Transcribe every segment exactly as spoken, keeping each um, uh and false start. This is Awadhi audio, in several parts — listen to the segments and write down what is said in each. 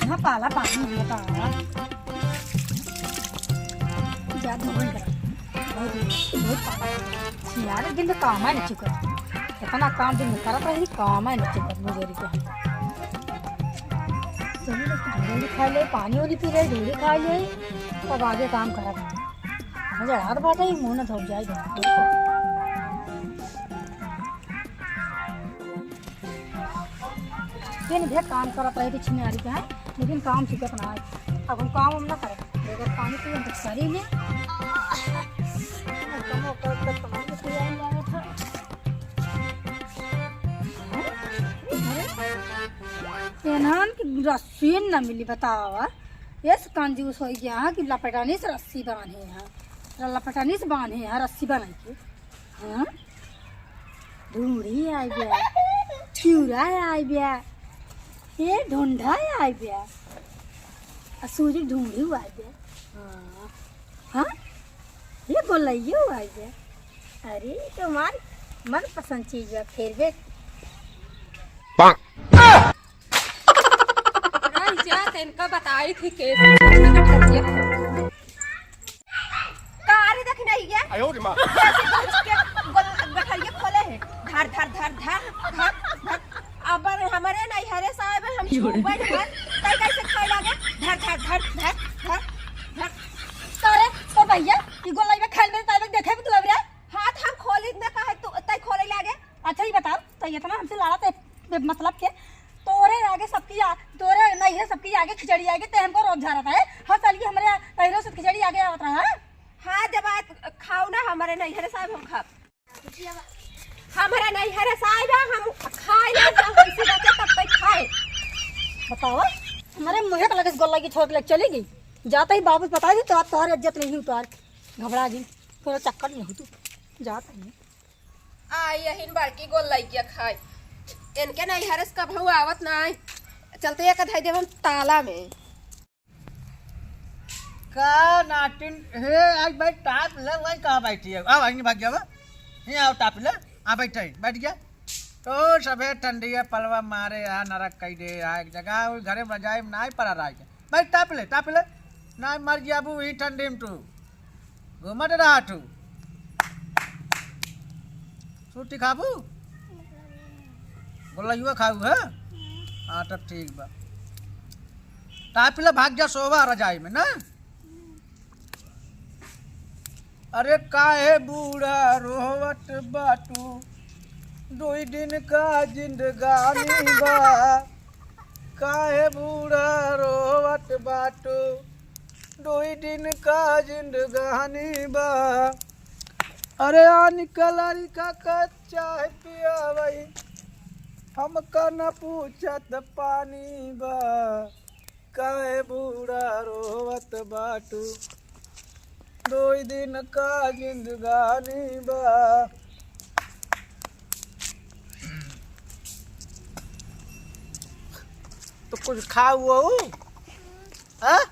ना पाला पानी होता है। जा धोई करा। बहुत, बहुत पाला। छिनारे दिन तो काम है ना चुका। इतना काम दिन में करत रही, काम है ना चुका मुझे भी क्या। चलिए, ढोली खा ले, पानी वानी पी ले, ढोली खा ले, तब आगे काम करा। मुझे हाथ बाटे ही मुंह ना धो जाए। दिन भर काम करत रहे थे छिनारी के, हैं? लेकिन काम चुकत ना है। अब हम काम हम ना करें, बगैर पानी पिए हम तो सरी में। एनहन की रस्सी न मिली, बतावा। ये से कंजूस हो गया है कि लपटानी से रस्सी बांधे हैं, लपटानी से बांधे हैं रस्सी बना के। हाँ? ढूंढी आइ गया, चूरा आइ गया, ये ढूंढा आइ गया, आ सूजी ढूंढी आइ गया। हाँ, हाँ? ये गोलैयो आइ गया। अरे, ये तो हमार मनपसंद चीज बा, फेवरेट। रह जा, त इनका बताई थी कैसे गठरिया खोले। का रे, देख नहीं गया? आयो रे माँ। कैसे पहुँच के गोल-, गठरिया खोले है। धर, धर, धर, धर, धर, धर। अब हमरे नैहरे साहब हम छुबे न धर। तै कैसे खाए लागे? धर, धर, धर, धर, धर, धर। का रे, तो भैया, ई गोलाई में खाए में ताई देखे भी तू अब रे? हाथ हम खोली न कहे तू, तै खोले लागे। अच्छा, ये बताओ, तो इतना हमसे लड़ा थे बे-, मतलब के, तोरे आगे सबकी आ-, तोरे नैहरे सबकी आगे खिचड़ी आगे, ते हमको रोज झाड़त है। हर साल की हमरे नैहरे से खिचड़ी आगे आवत रहा है। हाँ, जब आज खाओ ना हमारे नैहरे साहब, हम खाब। हमारे नैहरे साहब, हम खाए ना, जब हमसे बचे तब तक खाए। बताओ, हमारे मुँह के लगे से गोलाई की छोड़ के लेके चली गई। जाते ही बाबू से बताई दी तो आज तोहर इज्जत नहीं उतार, घबरा गई, तोरा चक्कर नहीं हो तू, जाता ही। आ, यही बड़की गोलैया खाई। इनके नैहरे से कबहू आवत नाई। चलते एक धई देवन ताला में। का नाटिन, हे, आज भाई टाप ले, वही कहाँ बैठी है? आ, वहीं भाग जावा। यहाँ आओ, टाप ले। आ, बैठे, बैठ गया। तो सभे ठंडिया पलवा मारे, आ, नरक कई दे, आ, एक जगह, उ घरे बजाए में नाई पड़ा रहा है। भाई, टाप ले, टाप ले। ना मर जाबू वही ठंडी में तू। घूमत रहा तू। सूती खाबू? गोलैया खाबू, है? हाँ, तब ठीक बा। टाप ले, भाग जा, सोवा रजाई में, ना? अरे काहे बूढ़ा रोवत बाटू, दुई दिन का जिंदगानी बा। काहे बूढ़ा रोवत बाटू, दुई दिन का जिंदगानी बा। अरे आन कलरी का कच्चा है पिया भाई, हमका न पूछत पानी बा। काहे बूढ़ा रोवत बाटू, दुई दिन का जिंदगानी बा। तो कुछ खाऊ हो? हाँ?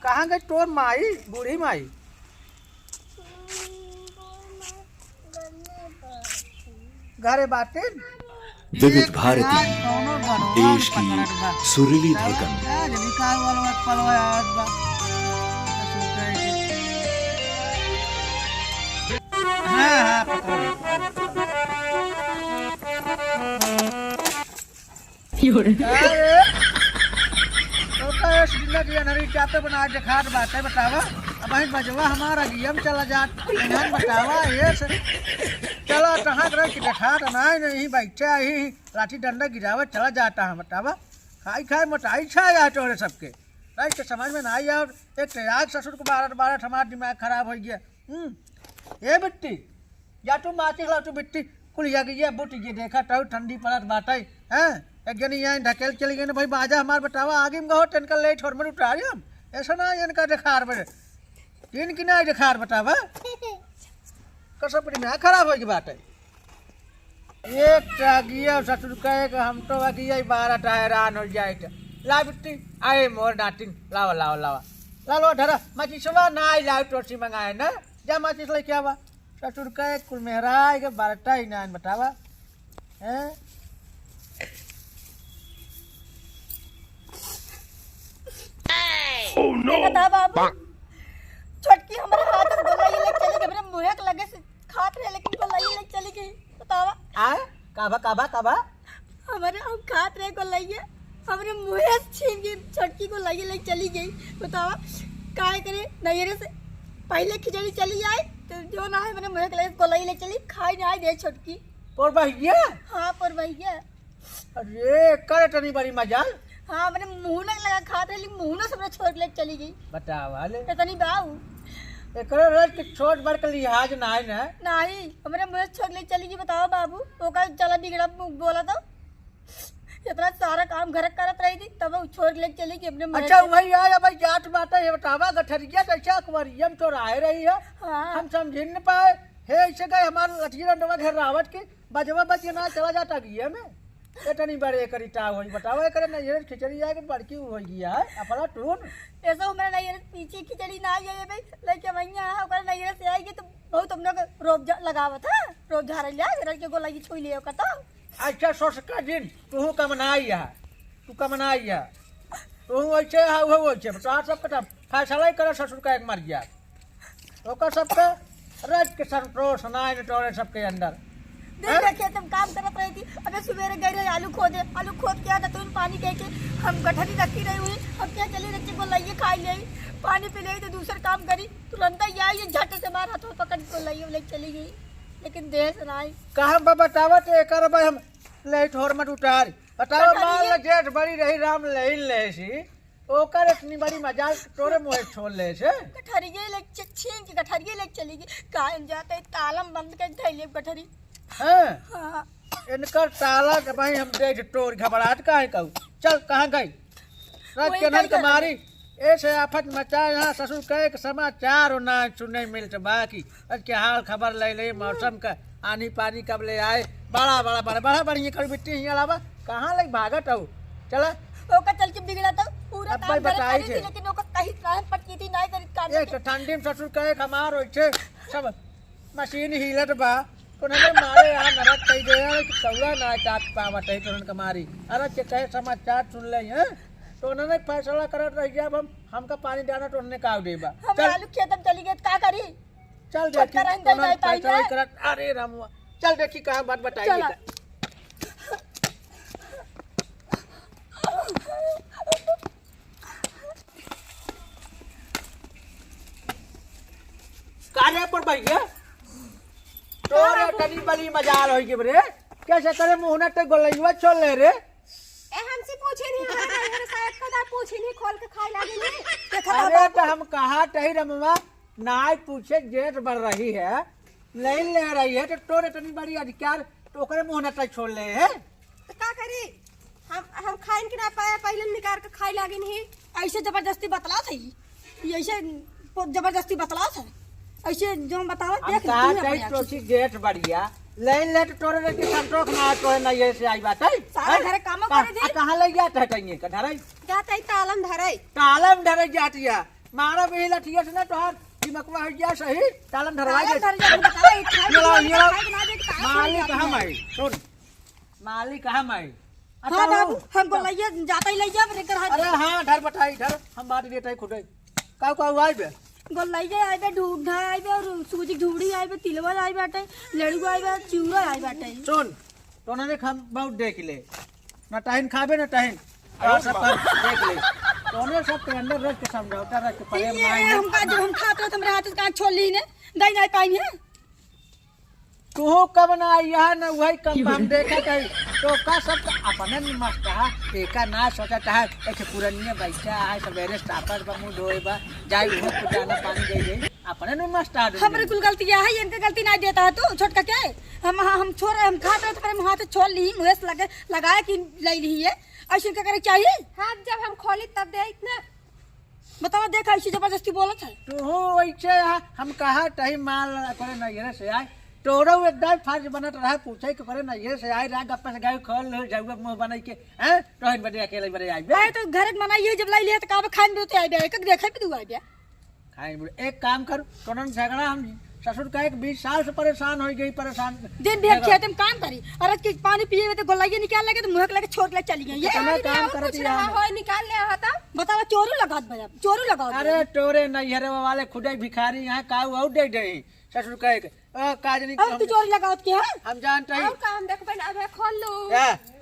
कहाँ गई तोर माई, बूढ़ी माई? घरे बाटे। विविध भारती, देश की सुरीली धड़कन। हाँ, हाँ, पकड़। अरे, तो का ये सीधा के अनरी जाते बना देखात बाटे, बतावा। अब भाई बजवा हमारा गियम चला जात, इन्हन बतावा, ये से चला तहाँ करे कि देखात ना, नहीं बैठे ही, लाठी डंडा गिरावत चला जाता है, बतावा। खाई खाई मोटाई छा जाए तोहरे सबके। नहीं तो समझ में ना आई और एक तो यार ससुर को बारह बारह हमारा दिमाग खराब हो गया। हम्म, ए बिट्टी, या तू माचिस ला तू बिट्टी, कुल या गई है बुट ये देखा तो ठंडी पड़त बाटे, हैं? एक जनी यहाँ ढकेल चली गई ना भाई, बाजा हमार बतावा, आगे में गहो, तनका लेट होर में उतारी हम। ऐसा ना इनका देखार बड़े। इनकी ना देखार बतावा। कसम पड़ी ना खराब हो गई बाटे। एक टागिया ससुर कहे कि हम तो अगिया ही बारह टा हैरान हो जाए थे। ला बिट्टी, आए मोर नातिन, लावा, लावा, लावा। ला लो, धरा, माचिसवा ना आई, लाओ, टोसी मंगाए ना। जा माचिस लेके आवा। ससुर कहे कुल मेहराए के बारह टा ही ना बतावा। हैं? Oh no! देखा था बाबू, छोटकी हमरे हाथ से गोलैया लेके चली गई, हमरे मुँहे के लगे से खात रहे, लेकिन गोलैया लेके चली गई। बतावा। आ? काबा, काबा, काबा? हमरे हम खात रहे गोलैया, हमरे मुँहे से छीन के छोटकी गोलैया लेके चली गई। बतावा, काहे करे नैहरे से पहिले खिचड़ी चली आई, तो जो ना है, हमरे मुँहे के लगे गोलैया लेके चली, खाई ना आई दे छोटकी। पोर भैया? हाँ, पोर भैया। अरे, कर तनी बड़ी मजाल। हाँ, हमरे मुँह ना लगा खात रहे, लेकिन मुँह ना सबरे छोड़ के लेके चली गई। बतावा ले। इतनी बाऊ। एकरे रोज के छोट बड़ के लिहाज नाई ना। नाई, हमरे मुँह से छोड़ के लेके चली गई, बतावा बाबू। ओका चला बिगड़ा मु-, बोला तो। इतना सारा काम घर करत रही थी, तब वो छोड़ के लेके चली गई अपने मुँह अच्छा, से। वही आया भाई, जात बात है, ये बतावा, गठरिया कैसे अकबरिया में चोराए रही है? हाँ। हम समझ न पाए। हे, ऐसे गए हमारे लठिया डंडवा घेरावत के, बजवा बज के ना चला जाता गिया में। इतनी बड़े करी ता होई, बतावा, एकरे नैहरे खिचड़ी आए के बड़की होई गया है, अपना टून। ऐसा हमारे नैहरे पीछे खिचड़ी ना आई है भाई, लेके वहीं आया, ओकरे नैहरे से आई गई तो बहुत हम लोग रोब जा-, लगावत है, रोब झारे ले, लड़के को लगी छुई ले ओकर तो। अच्छा, ससुर का दिन, तू कमनाई है, तू कमनाई है, तू ऐसे है, वो ऐसे, तो आप सबके तब फैसला ही करे ससुर का एक मर गया। ओकर सबके रज के संतोष नाय न तोरे सबके अंदर। दिन हैं? में खेत में काम करत रही थी, अबे सुबेरे गई रही आलू खोदे, आलू खोद के आया तो तुम पानी कह के हम गठरी रखी रही हुई, अब क्या चली रखी को लाइए खाई ले, पानी पी ले तो दूसर काम करी, तुरंत ही आई ये झट से मार हाथों पकड़ को लाइए ले चली गई, लेकिन देह से नाई। कहाँ बा बतावा तो एकर भाई हम ले ठोर मत उतार, बतावा गठरी मार है। ले जेठ बड़ी रही राम लेन ले सी, ओकर इतनी बड़ी मजाल तोरे मुँहे छोड़ ले से। गठरिये ले च-, छीन के गठरिये ले चली गई। कायम जाते तालम बंद कर धैले गठरी। हाँ। हाँ। इनकर ताला के भाई हम दे दे तोड़ घबराहट काहे कहू? चल, कहाँ गई? रात वही के नन कही के मारी, ऐसे आफत मचाए यहाँ ससुर कहे के समाचार हो ना सुने मिलत बाकी। आज के हाल खबर ले ले, मौसम का आनी पानी कब ले आए, बड़ा, बड़ा, बड़ा, बड़ा बढ़िया कर बिट्टी ही अलावा कहाँ लग भागत हो? चला। ओकर चल के बिगड़ा तो पूरा अब काम भाई करे बताई करी थी, थे। लेकिन ओकर कहीं काम पटकी थी, नहीं करी काम एक तो। ठंडी में ससुर कहे के हमार होइछे, सब मशीन हिलत बा, तो उन्होंने मारे यहाँ नरक कही दे, यार, कि कौआ ना काट पावत है, तो उनके मारी। अरे, के कहे समाचार सुन ले, हैं? तो उन्होंने फैसला करत रह गया, अब हम, हमका पानी डालना तो उन्होंने का देबा। हम चल। आलू खेत में चली गए, तो का करी? चल छोटका देखी, रहन दे, उन्होंने नहीं पाई फैसला है। करत, अरे रामुआ, चल देखी कहाँ बात बताई चला। लेकर। का रे पर भैया? तोरे तनी बली मजाल होई गे रे। कैसे करे मुहना ते गोलैया छोड़ ले रे? ए, हमसे पूछे नहीं, हमारे घर साहब का दा पूछे नहीं, खोल के खाए लागे नहीं। देखा अरे बाबा। तो हम कहा तही रमवा, नाय पूछे जेठ बढ़ रही है, नहीं ले रही है, तो तोरे तनी बड़ी अधिकार, तो ओकरे मुहना ते छोड़ ले है। तो का करी? हम, हम खाइन के ना पाए, पहिले निकाल के खाए लागे नहीं। ऐसे जबरदस्ती बतलात है, ये ऐसे प-, जबरदस्ती बतलात है, ऐसे जो बतावत हम देख कहा तू ही तई अपने आँखी तोसी से। जेठ बढ़िया, लेन लेट तोरे रे के संतोष ना तोरे ना ये से आई बात है। सारा हैं? घरे कामो का-, करे दे। आ कहाँ ले जात है तइये का धराई? जात है तालम धराई। तालम धराई जात है। मारा भी लठिया से ना तोहार दिमकवा हो गया सही, तालम धरवाई तालम दे। धर जा, हम बतावा, ये खाए ये ला, के ये ला। खाए के ना दे, तो कहाँ मालिक छोड़ हम जाती है? आई, सुन। मालिक हम आई। हाँ अच्छा, बाबू, वो हम गोलैया जाता ही ले जाब, लेकर हाथ अरे हाँ, धर बटाई, धर, हम बांट देते हैं खुदे। का, का हुआ है बे? गोलैया आइबे, ढूंढा आइबे और सूजी ढूंढी आइबे, तिलवा आई बाटे, लड़ुआ आई बाटे, चिउरा आई बाटे। सुन, तोने देख हम बहुत देख ले, ना टाइन खाबे ना टाइन, और सब हम देख ले। तोने सब के अंदर रख के समझौता रख के प्रेम ये मांगे। हमका जो हम खाते हो, तो हमरे हाथ से कहाँ छोड़ ली ने, दई नहीं पाई है। तू कब ना आई यहाँ, न वही कब हम देखत है। तो का सब तो अपने में मस्त है, एका ना सोचत है, एक पुरनिया बच्चा है, सवेरे सापर बा, मुंह धोए बा, जाई उहो को दाना पानी दे दे, अपने में मस्त है दुनिया। हमरे कुल गलती है, इनके गलती ना देता है तू, छोटका के? हम, हम छोड़, हम खात रहे तो हम हाथ छोड़ ली, मुँह से लगे, लगाए कि ले ली है, ऐसे इनका करे चाहिए? हाँ, जब हम खोली तब दे इतना। बतावा, देख, ऐसी जबरदस्ती बोलत है। तू हो वैसे आ, हम कहा तही माल करे नैहरे से आए, तोरो एकदम फर्ज बनत रहा पूछे के करे नैहरे से आए, रात गप्पे से गए खोल लो जाऊगा मुंह बनाई के, हैं? तोहन बदे अकेले बदे आइबे। आए तो घर के मनाई है, जब लाई लिया तो काबे खान दो ते आइबे, एक देखे भी दू आइबे। खाए बोले, एक काम कर, तोनन झगड़ा हम ससुर कहे कि बीस साल से परेशान होइ गई, परेशान। दिन भर देखो। खेते में काम करी, और आज के पानी पिए में तो गोलाइए निकाल लगे, तो मुँह के लगे छोड़ के चली गई। ये इतना पानी काम लियाओ, करत कुछ यहाँ रहा है। होय, निकाल ले आवा तो। बतावा, चोरू लगावत भैया, चोरू लगावत अरे भैया। तोरे नैहरे वाले खुदे भिखारी यहाँ काऊ और दे दे। ससुर कहे के, "ओ, काज नहीं, अब हम, तू चोरी लगावत के है? हम जानते ही।" और काम देख बन, अबे खोल लो। ए,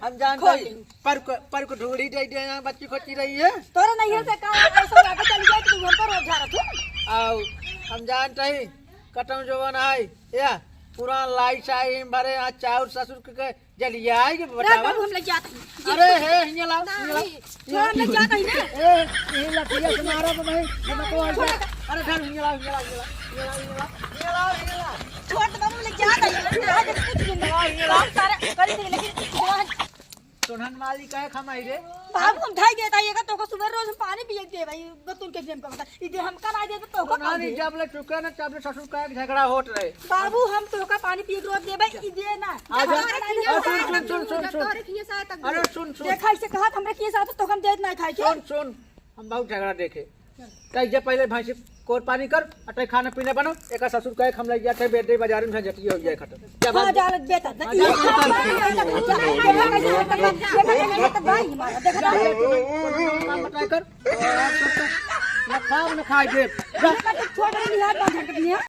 हम जानते खोल ही। लो। पर को, पर को ढूंढी दे दे, यहाँ बच्ची खोची रही है। तोरे नैहर से का ऐसा आगे चली जाए कि तू हमको रोज झाड़त हो? आओ, हम जानते ही, कटम जवन आई, या, पुरान लाई चाही, भरे, आज चाउर ससुर के, के जलियाई के रे बतावा। बाबू, हम लग जात हई। अरे हे, हियाँ लाओ, हियाँ लाओ। नहीं, छोड़, हम लग जात हई ना। ए, ये लठिया से मारा तो नहीं, हम तो ऐसे। अरे सर, हियाँ लाओ, हियाँ लाओ, हियाँ लाओ, हियाँ लाओ, हियाँ लाओ, हियाँ लाओ। छोड़ तो बाबू, हम लग जात हई। आज कुछ भी नहीं। हियाँ लाओ। सारा कर दे, लेकिन सोनहन वाली कहे खमाई रे। बाबू, हम धाई देत हई, एकर तोहका सुबह रोज हम पानी पिए के देबई, बतुन के जेम का बता। ई दे हमका ना दे, तो तोहका का सोनहन दे? जब ले चुके ना, तब ले ससुर का एक झगड़ा होत रहे। बाबू, हम तोहका पानी पिए के रोज देबे, ई दे ना। आ जा। अरे, सुन, सुन, सुन, सुन, सुन। तोहरे खिए साथ तक अरे, सुन, सुन। देखा, इसे कहा, हमरे खिए साथ तोहका हम देत ना खाए के। सुन, सुन, हम बहुत झगड़ा देखे। तै जे पहले भैंसी कोर पानी कर, आ तै खाना पीना बनो, एका ससुर कहे, "हम लग जाते, बेटे बाजार में झंझटिया हो जाए खत्म।" जा हाँ, भाग। जा, बेटा, जा। हाँ, जा, जा, जा, जा, जा, जा, जा, भाई, हमारा, देखा, जा, जा, जा, तू काम बताया कर। ना खाओ, ना खाए दे। जा। छोड़ दे, निहार बांध के निहार।